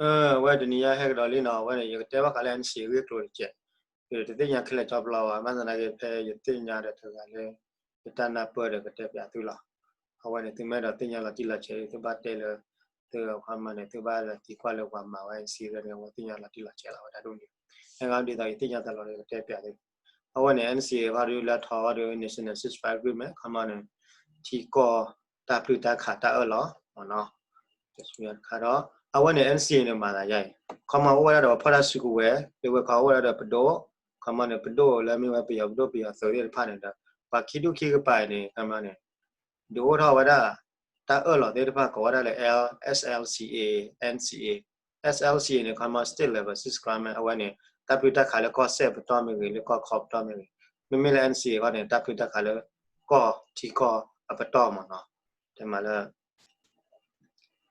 အဝဲတနံၤညါဟဲကဒီးလံနီၤ, အဝဲန့ၣ် ယကတဲဘၣ်ဃးလၢ NCA အဂ့ၢ်အကျိၤတကဲး, ယတသ့ၣ်ညါခဲလၢာ်ကၠီပျီဘၣ်, ဘၣ်ဆၣ်သနာ်က့ ဖဲယသ့ၣ်ညါဒီးတဂၤလၢ ယတၢ်နၢ်ပၢၢ်ဒီးကတဲပၠးသုလီၤ. အဝဲန့ၣ် သုမ့ၢ်အဲၣ်ဒိးသ့ၣ်ညါလီၤတံၢ်လီၤဆဲး သုဘၣ်တဲလၢ သုခီမီန့ၣ် သုဘၣ်သံကွၢ်လၢပှၤမၤဝဲ NCA န့ၣ် အဝဲသ့ၣ်ညါလီၤတံၢ်လီၤဆဲးလီၤ အဝဲဒၣ်ဒ်န့ၣ်, ဟဲဂီၤဒ်သိးယသ့ၣ်ညါတၢ်လီၤဒီးကတဲပၠးသု. အဝဲန့ၣ် NCA ဃီဒုးလၢထီၣ်ဃီဒုး National Ceasefire Agreement ခီမီန့ၣ် ထံကီၢ်တၢ်ပျုၢ်တၢ်ခးတၢ်အၢၣ်လီၤမ့ၢ်နီၤ. တခါဒီး အဝဲန့ၣ် NCA န့ၣ် မၤသးယါအံၤ, ခီမီအိၣ်ဝဲဒၣ်ဒီးပှၤဖီၣ်တၢ်စုကဝဲၤ, လၢဝဲခီအိၣ်ဝဲဒၣ်ဒီးပဒိၣ်, ခီမီန့ၣ် ပဒိၣ်လၢမ့ၢ်ဝဲပယီၤပဒိၣ်ပယီၤသုးသ့ၣ်တဖၣ်န့ၣ်ဒီး ပှၤခံဒူၣ်ခံကပၤန့ၣ် ခီမီန့ၣ် ဒုးအိၣ်ထီၣ်ဝဲဒၣ် တၢ်အၢၣ်လီၤသ့ၣ်တဖၣ်ကိးဝဲဒၣ်လၢ L- SLCA, NCA, SLCA န့ၣ် ခီမီ State Level Ceasefire Agreement အဝဲန့ၣ် တၢ်ပျုၢ်တၢ်ခးလၢကီၢ်စဲၣ်ပတီၢ်မ့ၢ်ဂ့ၤ လၢကီၢ်ခီပတီၢ်မ့ၢ်ဂ့ၤ, မ့မ့ၢ်လၢ NCA အဂီၢ်န့ၣ် တၢ်ပျုၢ်တၢ်ခးလၢ ကီၢ်ထံကီၢ်အပတီၢ်မ့ၢ်နီၤ, တဲမးလၢ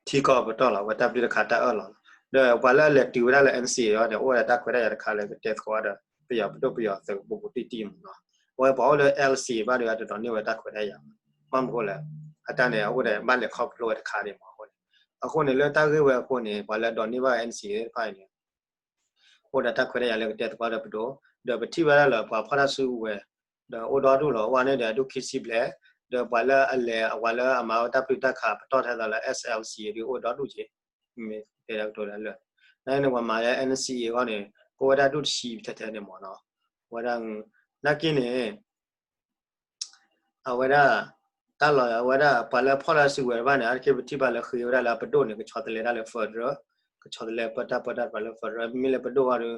ထံကီၢ်အပတီၢ်လီၤ, အဝဲတၢ်ပျုၢ်တၢ်ခးတၢ်အၢၣ်လီၤလီၤ. ဒီးပှၤလၢအလဲၤတုၤဝဲဒၣ်လၢ NCA အဂီၢ်န့ၣ် အိၣ်ဝဲဒၣ်တၢ်ခွဲးတၢ်ယာ်တခါလၢကတဲသကိးဒီး ပယီၤပဒိၣ်ပယီၤသုးဘူးဘူးတံၢ်တံၢ်မ့ၢ်နီၤ, အဝဲပှၤအိၣ်လၢ NCA ဘၣ်ဒီး တဒိးန့ၢ်ဝဲတၢ်ခွဲးတၢ်ယာ်, ဘၣ်မနုၤအဃိလဲၣ်, အတၢ်န့ၣ် အအိၣ်ဒီးဘၣ်လဲၤခီဖျိဝဲတခါဒံးမ့ၢ်အဃိန့ၣ်, အဃိန့ၣ် လၢတၢ်ဂ့ၢ်ဝဲအဃိန့ၣ် ပှၤလၢဒိးန့ၢ်ဘၣ် NCA သ့ၣ်တဖၣ်အံၤန့ၣ် အိၣ်ဒီးတၢ်ခွဲးတၢ်ယာ်လၢကတဲသကိးဒီးပဒိၣ်, ဒီးပထံၣ်ဝဲဒၣ်လၢပှၤဖီၣ်တၢ်စုကဝဲၤ ဒီးအိၣ်ဒီဒူၣ်လီၤ, အိၣ်ဝဲန့ၣ်ဒီးအဒူၣ်ခံဆံဘျဲၣ်, ဒီးပှၤလၢအလဲၤ ပှၤလၢအမၤဝဲတၢ်ပျုၢ်တၢ်ခးပတီၢ်ထဲသိးလၢ SLCA ဒုးအိၣ်ဒီဒူၣ်က့ၤ, မ့ၢ်တဲဒၣ်ကတိၤဒၣ်လၢ နာ်က့န့ၣ် ပှၤမၤလၢ NCA အဂီၢ်န့ၣ် ကအိၣ်ဝဲဒၣ်ဒူၣ်တဆံထဲထဲန့ၣ်မ့ၢ်နီၤ, ဝဲဒၣ် နာ်က့န့ၣ် အဝဲဒၣ် တၢ်လီၤအဝဲဒၣ် ပှၤလၢဖီၣ်တၢ်စုကဝဲၤတဖၣ်န့ၣ် အါတက့ၢ်ပထံၣ်ဘၣ်လၢဃ့ဝဲဒၣ်လၢအပဒိၣ်န့ၣ် ကဆီတလဲတၢ်လၢ federal, ကဆီတလဲပတၢ်ပၢတၢ်ပြးလၢ federal, မ့မ့ၢ်လၢပဒိၣ်အဂီၢ်ဒီး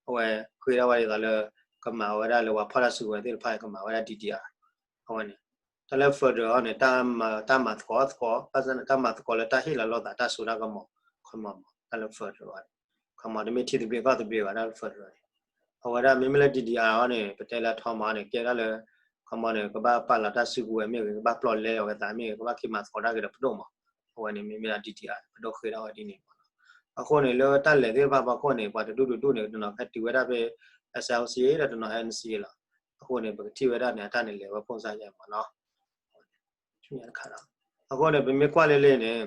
အဝဲဃ့ဒၣ်ဝဲဒ်သိးလၢ ကမၤဝဲဒၣ်လၢပှၤဖီၣ်တၢ်စုကဝဲၤသ့ၣ်တဖၣ် ကမၤဝဲဒၣ် DDR, အဝဲန့ၣ် တၢ်လၢ federal အဂီၢ်န့ၣ် တၢ်မၤသကိးသကိး ဘၣ်ဆၣ်န့ၣ် တၢ်မၤသကိးလၢတၢ်ဟ့ၣ်လီၤလိာ်သးတၢ်စိတၢ်ကမီၤ ခီမီမ့ၢ် တၢ်လၢ federal အဂီၢ်န့ၣ် ခီမီတမ့ၢ်ထံသဘျ့ကီၢ်သဘျ့ဘၣ် တၢ်လၢ federal န့ၣ်, အဝဲဒၣ်မ့မ့ၢ်လၢ DDR အဂီၢ်န့ၣ် ပတဲလၢထီမးန့ၣ် ကဲဒၣ်လၢ ခီမီန့ၣ် ကဘၣ်ပာ်လီၤတၢ်စုကဝဲၤမ့ၢ်ဂ့ၤ ကဘၣ်ပျီၢ်လဲအီၤဝဲသးမ့ၢ်ဂ့ၤ ကဘၣ်က့ၤမၤသကိးတၢ်ဂ့ၤဒီးပဒိၣ်မး, အဝဲန့ၣ်မ့မ့ၢ်ဒၣ် DDR ပဒိၣ်ဃ့ဒၣ်ဝဲဒ်န့ၣ်မ့ၢ်နီၤ, အဃိန့ၣ် လၢတၢ်လဲၤသ့ၣ်တဖၣ်ဖီခိၣ်န့ၣ် ပှၤတဒူၣ်တဒူၣ်န့ၣ် တနီၤဟဲတုၤဝဲဒၣ်ဖဲ SLCA ဒီးတနီၤဟဲ NCA လီၤ, အဃိန့ၣ် ပကထံၣ်ဝဲဒၣ်န့ၣ် အတၢ်န့ၣ်လဲၤဝဲဖိစၢ်ယဲၢ်မ့ၢ်နီၤ, အဃိန့ၣ် ပမ့ၢ်ကွၢ်လၢလၢန့ၣ်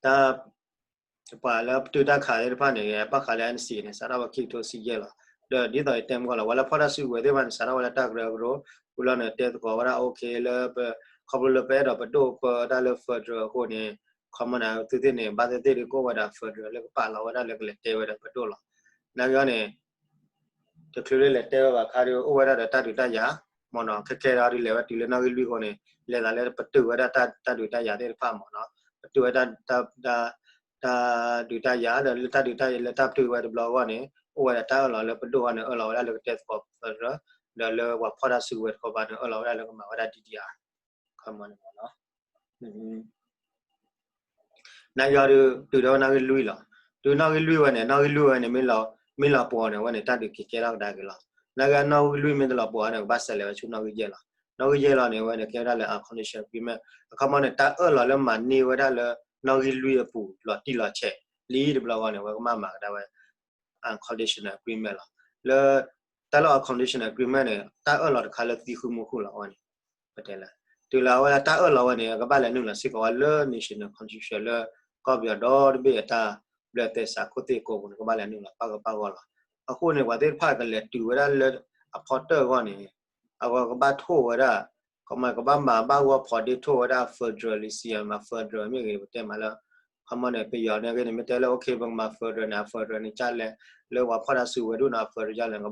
တၢ် ပှၤလၢပတုာ်တၢ်ခးသ့ၣ်တဖၣ်န့ၣ် ဘၣ်ဃးလၢ NCA န့ၣ် စးထီၣ်ဝဲခံကထိဆံယဲၢ်လီၤ. ဒီးဒ်သိးယတဲမ့ၢ်လီၤ ပှၤလၢဖီၣ်တၢ်စုကဝဲၤသ့ၣ်တဖၣ်န့ၣ် စးထီၣ်ဝဲလၢတၢ်ကရၢကရိ ဝံၤလီၤန့ၣ် တဲသကိးဝဲဒၣ် okay လၢပ ခီဖျိလၢပအဲၣ်ဒိးပဒိၣ်ပတၢ်လၢ federal အဃိန့ၣ် ခီမီန့ၣ် သုသ့ၣ်န့ၣ် ဘၣ်သ့ၣ်သ့ၣ်ဒုးကအိၣ်ဝဲဒၣ် federal လၢကပာ်လီၤဝဲဒၣ်လၢကလဲၤတဲဝဲဒၣ်ပဒိၣ်လီၤ. နာ်က့န့ၣ် တချုးလၢလဲၤတဲဝဲဘၣ်ခါဒီး အိၣ်ဝဲဒၣ်ဒီးတၢ်ဒုးတၢ်ယၤ မ့ၢ်နီၤ, ခဲကဲဒီးဒုးလဲၤဝဲတုၤလၢနီၣ်ဂံၢ်လွံၢ်အဃိန့ၣ် လဲၤသးလၢပတုာ်ဝဲဒၣ်တၢ်ဒုးတၢ်ယၤသ့ၣ်တဖၣ်မ့ၢ်နီၤ, ပတုာ်ဝဲဒၣ် တၢ်ဒုးတၢ်ယၤ ဒီးလၢတၢ်ဒုးတၢ်ယၤလၢတၢ်ပတုာ်ဝဲတဘျီအဂီၢ်န့ၣ် အိၣ်ဝဲဒၣ်တၢ်အၢၣ်လီၤလၢပဒိၣ်အဂီၢ်န့ၣ် အၢၣ်လီၤဝဲဒၣ်လၢကတဲသကိး federal ဒီးလၢပှၤဖီၣ်တၢ်စုကဝဲၤတခီပၤန့ၣ် အၢၣ်လီၤဝဲဒၣ်လၢကမၤဝဲဒၣ် DDR ခီမီန့ၣ်မ့ၢ်နီၤ နာ်က့အီၤဒုး တုၤဒီးနီၣ်ဂံၢ်လွံၢ်လီၤ. တုၤနီၣ်ဂံၢ်လွံၢ်ဝဲန့ၣ် နီၣ်ဂံၢ်လွံၢ်ဝဲန့ၣ် မ့ၢ်လီၤပှီၤန့ၣ် အဝဲန့ၣ် တၢ်ဒုးက့ၤကဲထီၣ်ကဒါက့ၤလီၤ. နာ်က့အီၤနီၣ်ဂံၢ်လွံၢ်မ့ၢ်တလီၤပှီၤန့ၣ် ကဘၣ်ဆဲးလဲၤဝဲဆူနီၣ်ဂံၢ်ယဲၢ်လီၤ. နီၣ်ဂံၢ်ယဲၢ်လီၤန့ၣ် အဝဲန့ၣ်ကဲဝဲဒၣ်လၢ unconditional agreement အခီမီန့ၣ် တၢ်အၢၣ်လီၤလၢမၤန့ၢ်ဝဲဒၣ်လၢ နီၣ်ဂံၢ်လွံၢ်အပူၤ လီၤတံၢ်လီၤဆဲး လံတဘျီဂီၢ်န့ၣ် အဝဲကဘၣ်မၤကဒါဝဲ unconditional agreement လီၤ. လၢ တၢ်လၢ unconditional agreement န့ၣ် တၢ်အၢၣ်လီၤတခါလၢသံဃုာ်မူဃုာ်လီၤ အဝဲန့ၣ် ပတဲလၢ တုၤလၢအဝဲဒၣ်တၢ်အၢၣ်လီၤဝဲန့ၣ် ကဘၣ်လဲၤနုာ်လီၤစ့ၢ်ကီးဝဲလၢ national constitution လၢ ကီၢ်ပယီၤဒီတဘ့ၣ်အတၢ်ဘျၢသဲစးခိၣ်သ့ၣ်ကိးပူၤန့ၣ် ကဘၣ်လဲၤနုာ်လီၤပၣ်ဂၢၢ်ပၣ်ဂီၢ်လီၤ. အဃိန့ၣ် ပှၤသ့ၣ်တဖၣ်ကလဲၤတုၤဝဲဒၣ်လၢအဖီတၢၢ်အဂီၢ်န့ၣ် အဝဲကဘၣ်ထိၣ်ဝဲဒၣ် ကမၤကဘၣ်မၤဘၣ်ဂီၢ်ဖီဒ့ထိၣ်ဝဲဒၣ် federalism မၤ federal မ့ၢ်ဂ့ၤ ပတဲမးလၢ ခီမီန့ၣ် ပယီၤန့ၣ်ဂ့ၤန့ၣ် မ့ၢ်တဲလၢ okay ပကမၤ federal န့ၣ် အ federal န့ၣ်ကလဲၣ် လၢပှၤဖီၣ်တၢ်စုကဝဲၤဒူၣ်န့ၣ် အ federal ကလဲၣ်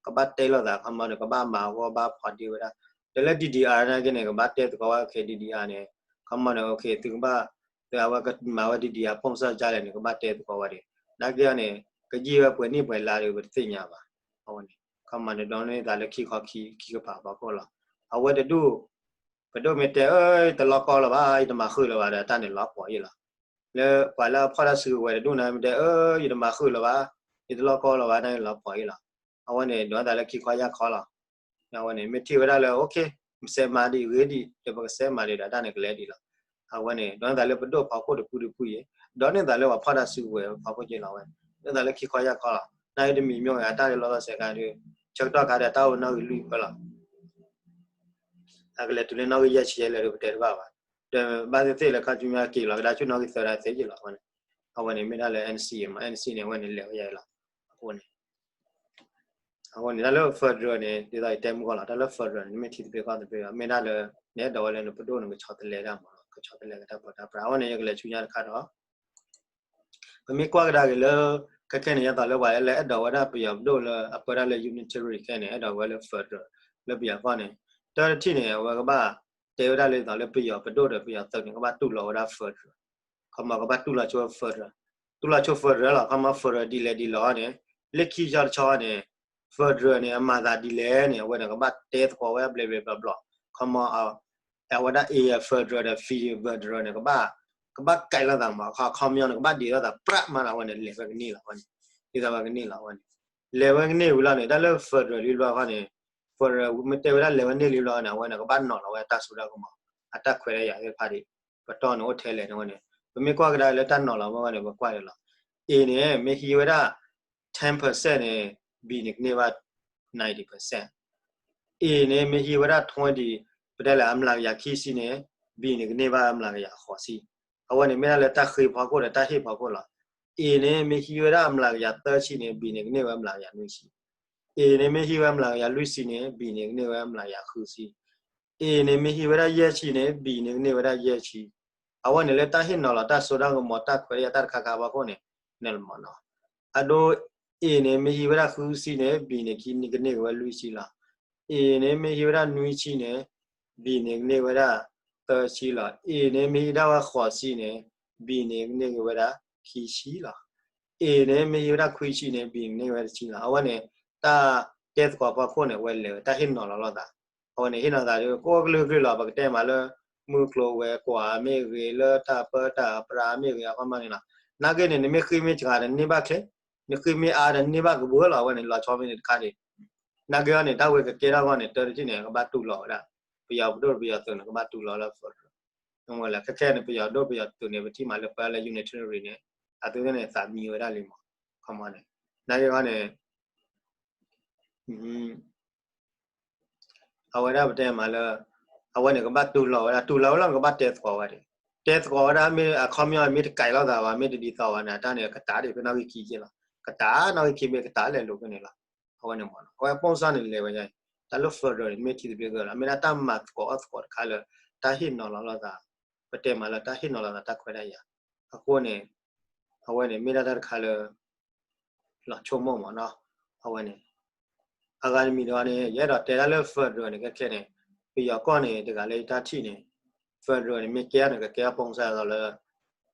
ကဘၣ်တဲလိာ်သး ခီမီန့ၣ် ကဘၣ်မၤဂီၢ်ဘၣ်ဖီဒ့ဝဲဒၣ် ဒီးလၢ DDR န့ၣ်ဂ့ၤန့ၣ် ကဘၣ်တဲသကိးဝဲ okay DDR န့ၣ် ခီမီန့ၣ် okay သုကဘၣ် သုအဝဲကမၤဝဲ DDR ဖိၣ်စၢ်ကလဲၣ်န့ၣ် ကဘၣ်တဲသကိးဝဲဒၣ် နာ်က့အီၤန့ၣ် ကယံာ်ဝဲပှဲၤနံၣ်ပှဲၤလါဒီး ပတသ့ၣ်ညါဘၣ် အဝဲန့ၣ် ခီမီန့ၣ် ဒိးန့ၢ်သးလၢခံခီခံကပၤဖီခိၣ်လီၤ. အဝဲတဒူၣ် ပဒိၣ်မ့ၢ်တဲ အၢ ယတလီၢ်ကီလၢၤဘၣ် ယတမၤဃုာ်လၢၤဘၣ်ဒီး တၢ်န့ၣ်လီၤပှီၤအံၤလီၤ. လၢပှၤလၢအဖီၣ်တၢ်စုကဝဲၤတဒူၣ်န့ၣ် မ့ၢ်တဲ အၢ ယတမၤဃုာ်လၢၤဘၣ် ယတလီၢ်ကီလၢၤဘၣ် တၢ်န့ၣ်လီၤပှီၤအံၤလီၤ. အဝဲန့ၣ် ဒိးန့ၢ်သးလၢခံခီယၢ်ခီလီၤ. အဝဲန့ၣ် မ့ၢ်ထံၣ်ဝဲဒၣ်လၢ okay မစဲးမၤဒံးဂ့ၤဒံး ဒီးပကစဲးမၤဒံးဒီး တၢ်န့ၣ်ကလဲၤဒံးလီၤ. အဝဲန့ၣ် ဒိးန့ၢ်သးလၢပဒိၣ်ဖီခိၣ်တဖုတဖုအံၤ ဒိးန့ၢ်သးလၢပှၤဖီၣ်တၢ်စုကဝဲၤဖီခိၣ်က့လီၤဝဲ ဒိးန့ၢ်သးလၢခံခီယၢ်ခီလီၤ. နာ်က့တမံၤမ့ၢ်ဂ့ၤ အတၢ်လၢလီၤသီၣ်စဲးခါဒီး ဆၢကတီၢ်ခါဒီး တၢ်အိၣ်နီၣ်ဂံၢ်လွံၢ်ဖဲလီၤ. အကလဲၤတုၤလၢနီၣ်ဂံၢ်ယဲၢ်ဆံယဲၢ်လဲၣ်ဒီး ပတဲတဘၣ်ဘၣ်. ဒီးဘၣ်သ့ၣ်သ့ၣ်လၢခါဆူညါက့ၤလီၤကဒါဆူနီၣ်ဂံၢ်သၢဒၣ်သ့ယ့ၢ်လီၤ အဝဲန့ၣ်. အဝဲန့ၣ်မ့ၢ်ဒၣ်လၢ NCA မး, NCA န့ၣ် အဝဲန့ၣ်လဲၤဝဲယၤအံၤလီၤ. အဃိန့ၣ် အဃိန့ၣ် တၢ်လၢ federal န့ၣ် ဒ်သိးယတဲမုၢ်ဂီၢ်လီၤ, တၢ်လၢ federal န့ၣ် နမ့ၢ်ထံသဘျ့ကီၢ်သဘျ့ဘၣ်, မ့ၢ်ဒၣ်လၢ နအဲၣ်ဒိးဝဲလၢနပဒိၣ်န့ၣ် ကဆီတလဲဒၣ်မးလီၤ, ကဆီတလဲကတၢၢ်ပၢတၢ်ပြး. အဃိန့ၣ် ယကလဲၤဆူညါတခါဒီး ပမ့ၢ်ကွၢ်ကဒါက့ၤလၢ ခဲခဲန့ၣ် ယသးလၢပှၤလၢအဲၣ်ဒိးဝဲဒၣ်ပယီၤပဒိၣ်လၢ အပၢတၢ်လၢ unitary ခဲန့ၣ် အဲၣ်ဒိးဝဲလၢ federal လၢပယီၤကီၢ်န့ၣ် တၢ်တထံၣ်န့ၣ် အဝဲကဘၣ်တဲဝဲဒၣ်လၢသးလၢပယီၤပဒိၣ်ဒီးပယီၤသုးန့ၣ် ကဘၣ်တူၢ်လိာ်ဝဲဒၣ် federal, ခီမီ ကဘၣ်တူၢ်လိာ်ဆိ federal, တူၢ်လိာ်ဆိ federal လီၤ. ခီမီ federal ဒ်လဲၣ်ဒ်လဲၣ်န့ၣ် လၢခံဆီတဆီန့ၣ် federal န့ၣ် အမၤသးဒ်လဲၣ်န့ၣ် အဝဲန့ၣ် ကဘၣ်တဲသကိးဝဲဘျဲးဘျဲးဘျီဘျီ, ခီမီ အဝဲဒၣ် A federal ဒီး federal န့ၣ် ကဘၣ် ကဘၣ်ကဲလိာ်သးမး, ခီမီန့ၣ် ကဘၣ်ဒံးလိာ်သးပြးမးလီၤ. အဝဲန့ၣ် လဲၤဝဲကန့ၢ်လီၤ, အဝဲန့ၣ် ဒ်သိးဝဲကန့ၢ်လီၤ. အဝဲန့ၣ် လဲၤဝဲကန့ၢ်ဝံၤလီၤန့ၣ် တၢ်လၢ federal လံဘျီဃီန့ၣ် federal မ့ၢ်တဲဝဲဒၣ်လဲၤဝဲန့ၢ်လံဘျီန့ၣ် အဝဲန့ၣ် ကဘၣ်နီၤလီၤဝဲတၢ်စိတၢ်ကမီၤ, အတၢ်ခွဲးတၢ်ယာ်သ့ၣ်တဖၣ်ဒံး ပတီၢ်န့ၣ်အိၣ်ထဲလဲၣ်န့ၣ်ဝဲန့ၣ် ပမ့ၢ်ကွၢ်ကဒါလၢတၢ်နီၤလီၤဝဲန့ၣ် ပကွၢ်ဒၣ်လီၤ. A န့ၣ် မ့ၢ်ဟံးဝဲဒၣ် ten percent န့ၣ် B န့ၣ်ကန့ၢ်ဘၣ် ninety percent, A န့ၣ် မ့ၢ်ဟံးဝဲဒၣ် twenty, ပတဲလဲၣ်အမျးကယၤခံဆံန့ၣ် B န့ၣ်ကန့ၢ်ဘၣ်အမျးကယၤဃိးဆံ. အဝဲန့ၣ်မ့ၢ်ဒၣ်လၢတၢ်ဃ့ဖီခိၣ်ဒီးတၢ်ဟ့ၣ်ဖီခိၣ်လီၤ. A န့ၣ် မ့ၢ်ဟံးဝဲဒၣ်အမျးကယၤသၢဆံန့ၣ် B န့ၣ်ကန့ၢ်ဝဲအမျးကယၤနွံဆံ, A န့ၣ် မ့ၢ်ဟံးဝဲအမျးကယၤလွံၢ်ဆံန့ၣ် B န့ၣ်ကန့ၢ်ဝဲအမျးကယၤဃုဆံ, A န့ၣ် မ့ၢ်ဟံးဝဲဒၣ်ယဲၢ်ဆံန့ၣ် B န့ၣ်ကန့ၢ်ဝဲဒၣ်ယဲၢ်ဆံ. အဝဲန့ၣ်လၢတၢ်ဟ့ၣ်နီၤလီၤတၢ်စိတၢ်ကမီၤ တၢ်ခွဲးတၢ်ယာ်တၢ်တခါခါအဖီခိၣ်န့ၣ် န့ၣ်လီၤမးနီၤ. အဒိ A န့ၣ် မ့ၢ်ဟံးဝဲဒၣ်ဃုဆံန့ၣ် B န့ၣ်ကန့ၢ်က့ၤဝဲလွံၢ်ဆံလီၤ. A န့ၣ် မ့ၢ်ဟံးဝဲဒၣ်နွံဆံန့ၣ် B န့ၣ်ကန့ၢ်ဝဲဒၣ်သၢဆံလီၤ. A န့ၣ် မ့ၢ်ဟံးဒၣ်ဝဲဃိးဆံန့ၣ် B န့ၣ်ကန့ၢ်က့ၤဝဲဒၣ်ခံဆံလီၤ. A န့ၣ် မ့ၢ်ဟံးဝဲဒၣ်ခွံဆံန့ၣ် B န့ၣ်ကန့ၢ်ဝဲတဆံလီၤ. အဝဲန့ၣ် တၢ်တဲသကိးဖီခိၣ်န့ၣ် အဝဲလဲၤဝဲတၢ်ဟ့ၣ်နီၤလီၤလိာ်သး, အဝဲန့ၣ် ဟ့ၣ်နီၤသးဒီး ကိးကလုာ်ကလုာ်လီၤ. ပကတဲမးလၢ မုၢ်ကျိၤဝဲၤကွာ်မ့ၢ်ဂ့ၤ လၢတၢ်ပၢတၢ်ပြးမ့ၢ်ဂ့ၤ အခီပညီန့ၣ်လီၤ. နာ်က့န့ၣ် နမ့ၢ်ဃ့မ့ၢ်စှၤဒီးန့ၢ်ဘၣ်ချ့, နဃ့မ့ၢ်အါဒီးန့ၢ်ဘၣ်ကဘှၢလီၤ. အဝဲန့ၣ် လီၤဆီမ့ၢ်န့ၣ်တခါဒံး. နာ်က့အီၤန့ၣ် တၢ်ဝဲကကဲထီၣ်အဂီၢ်န့ၣ် တၢ်တထံၣ်န့ၣ် ကဘၣ်တူၢ်လိာ်ဝဲဒၣ် ပယီၤပဒိၣ်ပယီၤသုးန့ၣ် ကဘၣ်တူၢ်လိာ်လၢ federal မ့ၢ်လၢ ခဲခဲန့ၣ် ပယီၤဒိၣ်ပယီၤသုးန့ၣ် ပထံၣ်မးလၢပၢလၢ unitary န့ၣ် အသုးန့ၣ် သးမံဝဲဒၣ်လံမး, ခီမီန့ၣ် နာ်က့အီၤန့ၣ် အဝဲဒၣ်ပတဲမးလၢ အဝဲန့ၣ်ကဘၣ်တူၢ်လိာ်ဝဲဒၣ် တူၢ်လိာ်ဝဲလီၤ ကဘၣ်တဲသကိးဝဲဒၣ်, တဲသကိးဝဲဒၣ် မ့ၢ်အခီပညီမ့ၢ်တကဲလိာ်သးဘၣ် မ့ၢ်တဒ်သိးဘၣ်န့ၣ် အတၢ်န့ၣ် ကတးဒံးဖဲနီၣ်ဂံၢ်ခံက့လီၤ. ကတးနီၣ်ဂံၢ်ခံမ့ၢ်ကတးလဲၤလိာ်ဖဲန့ၣ်လီၤ. အဝဲန့ၣ်မး အဝဲ ပုံစံ န့ၣ် လဲၤဝဲညါအံၤ တၢ်လၢ federal န့ၣ် မ့ၢ်ထံသဘျ့ကၢလီၤ မ့ၢ်ဒၣ်တၢ်မၤသကိးအီၣ်သကိးတခါလၢ တၢ်ဟ့ၣ်နီၤလီၤလိာ်သး, ပတဲမးလၢတၢ်ဟ့ၣ်နီၤလီၤသးတၢ်ခွဲးတၢ်ယာ်, အဃိန့ၣ် အဝဲန့ၣ် မ့ၢ်ဒၣ်တၢ်တခါလၢ လီၤဆိကမိၣ်မးနီၤ, အဝဲန့ၣ် အဂၤတမံၤဒီးန့ၣ် ယအဲၣ်ဒိးတဲဒၣ်လၢ federal န့ၣ် ခဲခဲန့ၣ် ပယီၤကီၢ်န့ၣ် တဂၤလၢယတၢ်ထံၣ်န့ၣ် federal န့ၣ် မ့ၢ်ကဲန့ၣ် ကကဲအ ပုံစံ သိးလၢ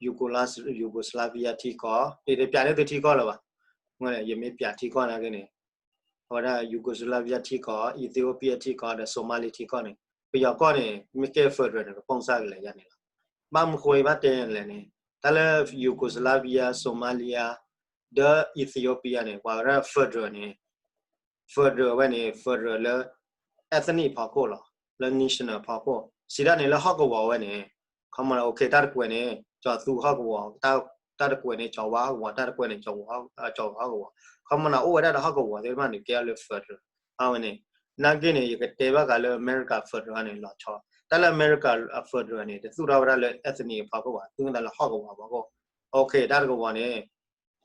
Yugos- Yugoslavia ထံကီၢ်, ယတပျးန့ၢ်သုထံကီၢ်လၢၤဘၣ်, ယမ့ၢ်ပျးထံကီၢ်နာ်က့န့ၣ် အဝဲဒၣ် Yugoslavia ထံကီၢ်, Ethiopia ထံကီၢ်ဒီး Somali ထံကီၢ်န့ၣ် ပယီၤကီၢ်န့ၣ် မ့ၢ်ကဲ federal န့ၣ် က ပုံစံ ကလဲၤယါန့ၣ်လီၤ. ဘၣ်မနုၤဃိဘၣ်တဲလဲၣ်န့ၣ် တၢ်လၢ Yugoslavia, Somalia ဒီး Ethiopia န့ၣ် ပှၤဝဲဒၣ် federal န့ၣ် federal ဝဲန့ၣ် federal လၢ ethnic ဖီခိၣ်လီၤ, လၢ national ဖီခိၣ်, စံးဒၣ်န့ၣ်လၢဟီၣ်ကဝီၤဝဲန့ၣ် ခီမီန့ၣ် okay တၢ်တကွဲးန့ၣ် ကၠီၤသူဟီၣ်ကဝီၤ, တၢ်တကွဲးန့ၣ် ကၠီၤဝါဟီၣ်ကဝီၤ, တၢ်တကွဲးန့ၣ် ကၠီၤဂီၤဟီၣ်ကဝီၤ, ခီမီန့ၣ် အိၣ်ဝဲဒၣ်ဒီးဟီၣ်ကဝီၤသ့ၣ်တဖၣ်န့ၣ် ကဲထီၣ်လၢ federal အဝဲန့ၣ်, နာ်က့န့ၣ် ယကတဲဘၣ်ဃးလၢ America federal န့ၣ် လီၤဆီ, တၢ်လၢ America federal န့ၣ် တသူၣ်ထီၣ်ဝဲဒၣ်လၢ ethnic ဖီခိၣ်ဘၣ်, သူၣ်ထီၣ်ဝဲဒၣ်လၢဟီၣ်ကဝီၤဖီခိၣ်, okay တၢ်တကဝီၤန့ၣ်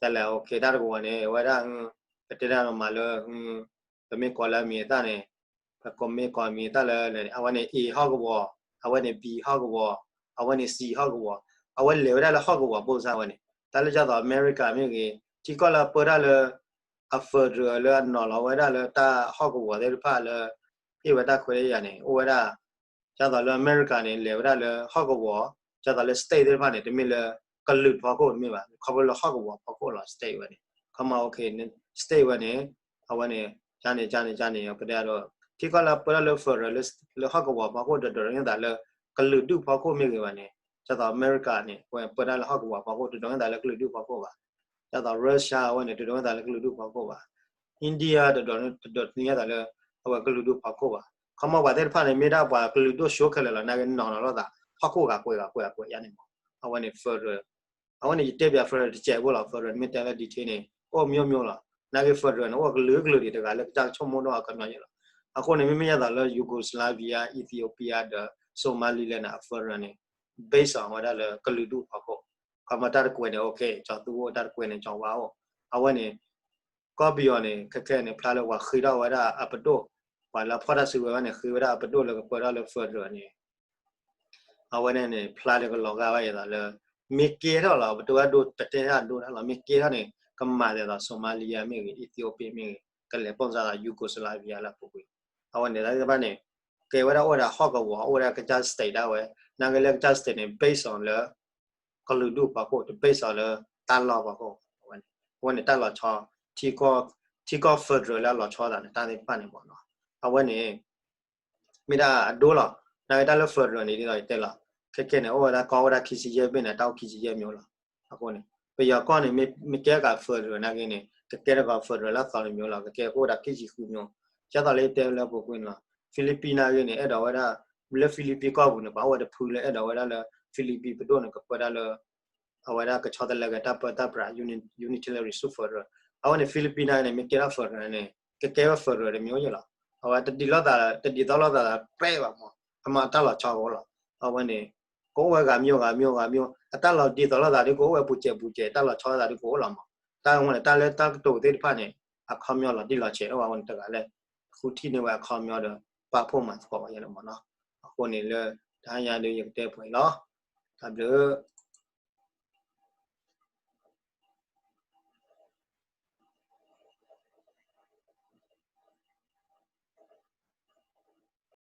တၢ်လဲၣ် okay တၢ်တကဝီၤန့ၣ် အဝဲဒၣ် ပတဲဒၣ်မးလၢ ပမ့ၢ်ကိးလၢအမံၤအသၣ်န့ၣ် ပမ့ၢ်ကိးအမံၤအသၣ်လၢ အဝဲန့ၣ် A ဟီၣ်ကဝီၤ, အဝဲန့ၣ် B ဟီၣ်ကဝီၤ, အဝဲန့ၣ် C ဟီၣ်ကဝီၤ, အဝဲလဲၤဝဲဒၣ်လၢဟီၣ်ကဝီၤ ပုံစံ ဝဲန့ၣ်, တၢ်လၢဒ်သိး America မ့ၢ်ဂ့ၤ ထံကီၢ်လၢအပၢတၢ်လၢ အ federal လၢအနီၤလီၤဝဲဒၣ်လၢတၢ်ဟီၣ်ကဝီၤသ့ၣ်တဖၣ်လၢ ဟ့ၣ်ဝဲတၢ်ခွဲးတၢ်ယာ်န့ၣ် အိၣ်ဝဲဒၣ် ဒ်သိးလၢ America န့ၣ် လဲၤဝဲဒၣ်လၢဟီၣ်ကဝီၤ, ဒ်သိးလၢ state သ့ၣ်တဖၣ်န့ၣ် တမ့ၢ်လၢကလုာ်ဖီခိၣ်တမ့ၢ်ဘၣ်, ခီဖျိလၢဟီၣ်ကဝီၤဖီခိၣ်လီၤ state ဝဲန့ၣ်, ခီမီ okay state ဝဲန့ၣ် အဝဲန့ၣ် ကန့ၣ် ကန့ၣ် ကန့ၣ် ပတဲဒီး ထံကီၢ်လၢပၢတၢ်လၢ federal လၢဟီၣ်ကဝီၤဖီခိၣ် တဒိးန့ၢ်သးလၢကလုာ်ဒူၣ်ဖီခိၣ်မ့ၢ်ဂ့ၤဘၣ်န့ၣ်, ဒ်သိး America န့ၣ် အဝဲပၢတၢ်လၢဟီၣ်ကဝီၤဖီခိၣ် တဒိးန့ၢ်သးလၢကလုာ်ဒူၣ်ဖီခိၣ်ဘၣ်, ဒ်သိး Russia အဝဲန့ၣ် တဒိးန့ၢ်သးလၢကလုာ်ဒူၣ်ဖီခိၣ်ဘၣ်, India တဒိးန့ၢ်သးလၢ အဝဲကလုာ်ဒူၣ်ဖီခိၣ်ဘၣ်, ခီမီပှၤသ့ၣ်တဖၣ်န့ၣ် မ့ၢ်ဒၣ်ပှၤကလုာ်ဒိၣ်ဆိခဲလၢာ်လီၤ, နာ်က့နီၤနီၤလိာ်သး ဟီၣ်ခိၣ်ဂၤကွဲးဂၤကွဲးဂၤကွဲးယါန့ၣ်မး, အဝဲန့ၣ် federal အဝဲန့ၣ် ယတဲပၠး federal တစဲးဖိလီၤ, federal မ့ၢ်တဲလၢ detail န့ၣ် အိၣ် မျိုးမျိုး လီၤ, နာ်က့ federal န့ၣ် အိၣ်ကလုာ်ကလုာ်ဒံး တဂၤလၢကစၢ်ဆိကမိၣ်ဒိၣ်အကညီယဲၢ်လီၤ, အဃိန့ၣ် မ့မ့ၢ်ဒ်သိးလၢ Yugoslavia, Ethiopia ဒီး Somaliland န့ၣ် အ federal န့ၣ် based on ဝဲဒၣ်လၢကလုာ်ဒူၣ်ဖီခိၣ် ခီမီတၢ်တကွဲးန့ၣ် okay ကၠီၤသူအိၣ် တၢ်တကွဲးန့ၣ် ကၠီၤဝါအိၣ်. အဝဲန့ၣ် ကီၢ်ပယီၤန့ၣ် ခဲခဲန့ၣ် ဖျါလၢပှၤဃ့ထီၣ်ဝဲဒၣ်အပဒိၣ်, ပှၤလၢဖီၣ်တၢ်စုကဝဲၤဘၣ်န့ၣ် ဃ့ဝဲဒၣ်အပဒိၣ်လၢကပၢထီၣ်လၢ federal န့ၣ် အဝဲန့ၣ်န့ၣ် ဖျါလၢကလီၤဂာ်ဘၣ်ယသးလၢ မ့ၢ်ကဲထီၣ်လီၤ ပတဝဲဒိတတဲဒိဒၣ်လီၤ မ့ၢ်ကဲထီၣ်န့ၣ် ကမၤဒ်သိး Somalia မ့ၢ်ဂ့ၤ Ethiopia မ့ၢ်ဂ့ၤ ကလဲၤပိာ်စါသး Yugoslavia လၢအပူၤကွံာ်. အဝဲန့ၣ်တၢ်သ့ၣ်တဖၣ်န့ၣ် ကဲဝဲဒၣ်အိၣ်ဝဲဒၣ်ဟီၣ်ကဝီၤ အိၣ်ဝဲဒၣ်ကစၢ် state ဒၣ်ဝဲ နာ်က့လၢကစၢ် state န့ၣ် based on လၢ ကလုာ်ဒူၣ်ဖီခိၣ် တ based on လၢတၢ်လီၢ်ဖီခိၣ်. အဝဲန့ၣ် အဝဲန့ၣ်တၢ်လီၤဆီ ထံကီၢ် federal လၢအလီၤဆီသးန့ၣ် တၢ်သ့ၣ်တဖၣ်န့ၣ်မ့ၢ်နီၤ. အဝဲန့ၣ် မ့ၢ်ဒၣ်အဒိလီၤ. နာ်က့တၢ်လၢ federal န့ၣ် ဒ်သိးယတဲလီၤ ခဲခဲန့ၣ် အိၣ်ဝဲဒၣ်ကီၢ်ဝဲဒၣ်ခံဆံယဲၢ်ဘ့ၣ်န့ၣ် တၢ်အိၣ်ခံဆံယဲၢ်မံၤလီၤ. အဃိန့ၣ် ပယီၤကီၢ်န့ၣ် မ့ၢ်ကဲကး federal နာ်က့န့ၣ် ကကဲတကီး federal လၢအသီတမံၤလီၤ ကကဲကအိၣ်ဝဲဒၣ်ခံဆံဃုမံၤ. ဒ်သိးလၢယတဲလၢပူၤကွံာ်န့ၣ်လီၤ Philippines နာ်က့န့ၣ် အဲၣ်ဒိးဝဲဒၣ် လၢ Philippines ကီၢ်ပူၤန့ၣ် ပှၤအိၣ်ဝဲတဖုလၢအဲၣ်ဒိးဝဲဒၣ်လၢ Philippines ပဒိၣ်န့ၣ် ကပၢတၢ်လၢ အဝဲဒၣ်ကဆီတလဲက့ၤတၢ်ပၢတၢ်ပြး unitary ဆူ federal. အဝဲန့ၣ် Philippines နာ်က့န့ၣ် မ့ၢ်ကဲထီၣ် federal န့ၣ် ကကဲဝဲ federal တမံၤအိၣ်ယဲလီၤ. အဝဲတဒ်သိးလိာ်သး တဒ်သိးလိာ်သးဒီးပြဲးဘၣ်မး အမ့ၢ်အတၢ်လီၤဆီကအိၣ်လီၤ. အဝဲန့ၣ် ကအိၣ်ဝဲဂၤမံၤဂၤမံၤဂၤမံၤ အတၢ်လီၤဒ်သိးလိာ်သးဒ်ကအိၣ်ဝဲပူၤစဲးပူၤစဲး တၢ်လီၤဆီလိာ်သးဒ်ကအိၣ်လီၤမး. တၢ်ဝဲန့ၣ် တၢ်လၢတၢ်ကတိၤသ့ၣ်တဖၣ်န့ၣ် အခီပညီလီၤတံၢ်လီၤဆဲးလီၤ. အဝဲန့ၣ်တဂၤလၢ ဃုထံၣ်န့ၢ်ဝဲအခီပညီဒီး ပာ်ဖှိၣ်မၤသကိးဝဲယဲလီၤမးနီၤ. အဃိန့ၣ်လၢ တဟါညါဒီးယကတဲပှဲၤလီၤ. တၢ်ဘျုး